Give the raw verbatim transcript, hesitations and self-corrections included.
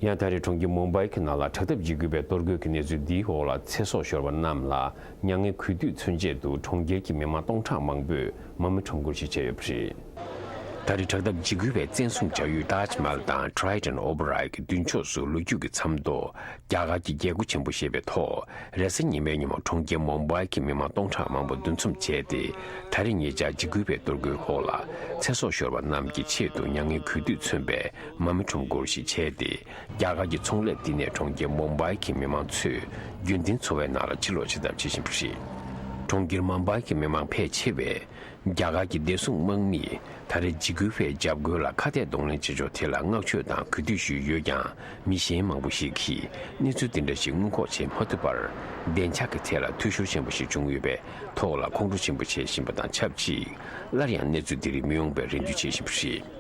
ཡང་ད་རེས་གྲོང་ཁྱེར་མུམ་བྷའི་གི་ནང་ལ་དྲག་འཐབ་འཇིགས་སྐུལ་བས་གཏོར་རྒོལ་གྱི་གནས་ཚུལ་འདིའི་འོག་ལ་ཚེ་སྲོག་ཤོར་བ་རྣམས་ལ་མྱ་ངན་གུས་འདུད་མཚོན་ཆེད་དུ་གྲོང་ཁྱེར་གྱི་མི་མང་སྟོང་ཕྲག་མང་པོས་མར་མེ་ཁྲོམ་སྐོར་ཞིག་བྱས་ཡོད་པ་རེད། ད་རེས་དྲག་འཐབ་འཇིགས་སྐུལ་བས་བཙན་བཟུང་བྱ་ཡུལ་ཏཱཇ་མ་ཧལ་དང་Triton Opera གི་མདུན་ཕྱོགས་སུ་ལོ་རྒྱུས་ཀྱི་མཚམས་ཐོ་རྒྱ་གར་གྱི་རྒྱལ་སྒོ་ཆེན་པོ་ཞེས་པའི་ཐོག་རེས་གཟའ་ཉི་མའི་ཉིན་མོ་གྲོང་ཁྱེར་མུམ་བྷའི་གི་མི་མང་སྟོང་ཕྲག་མང་པོ་འདུ་འཛོམས་བྱས་ཏེ། ད་རེས་ཉེ་ཆར་འཇིགས་སྐུལ་བའི་གཏོར་རྒོལ་འོག་ལ་ཚེ་སྲོག་ཤོར་བ་རྣམས་ཀྱི་ཆེད་དུ་མྱ་ངན་གུས་འདུད་མཚོན་པའི་མར་མེ་ཁྲོམ་སྐོར་ཞིག་བྱས་ཏེ། རྒྱ་གར་གྱི་ཚོང་ལས་བསྟི་གནས་གྲོང་ཁྱེར་མུམ་བྷའི་གི་མི་མང་ཚོས་རྒྱུན་ལྡན་འཚོ་བའི་ནང་ལ་ཕྱིར་ལོག་བྱེད་ཐབས་བྱེད་བཞིན་པ་རེད། གྲོང་ཁྱེར་མུམ་བྷའི་གི་མི་མང་ཕལ་ཆེ་བས། རྒྱ་གར་གྱི་བདེ་སྲུང་དམག་མིས་ད་རེས་འཇིགས་སྐུལ་བའི་འཇབ་རྒོལ་ལ་ཁ་གཏད་གདོང་ལེན་བྱེད་ཕྱོགས་དེ་ལ་བསྔགས་བརྗོད་དང་གུས་འདུད་ཞུས་ཡོད་ཀྱང་། མི་གཞན་མང་པོ་ཞིག་གིས་གནས་ཚུལ་འདི་འདྲ་ཞིག་སྔོན་འགོག་བྱེད་མ་ཐུབ་པར། བདེ་འཇགས་ཀྱི་ཐད་ལ་འཐུས་ཤོར་ཆེན་པོ་ཞིག་བྱུང་ཡོད་པའི་ཐོག་ལ་ཁོང་ཁྲོ་ཆེན་པོ་བྱེད་བཞིན་པ་དང་ཆབས་ཅིག་སླར་ཡང་གནས་ཚུལ་འདི་རིགས་མི་ཡོང་བའི་རེ་འདུན་བྱེད་བཞིན་པ་རེད།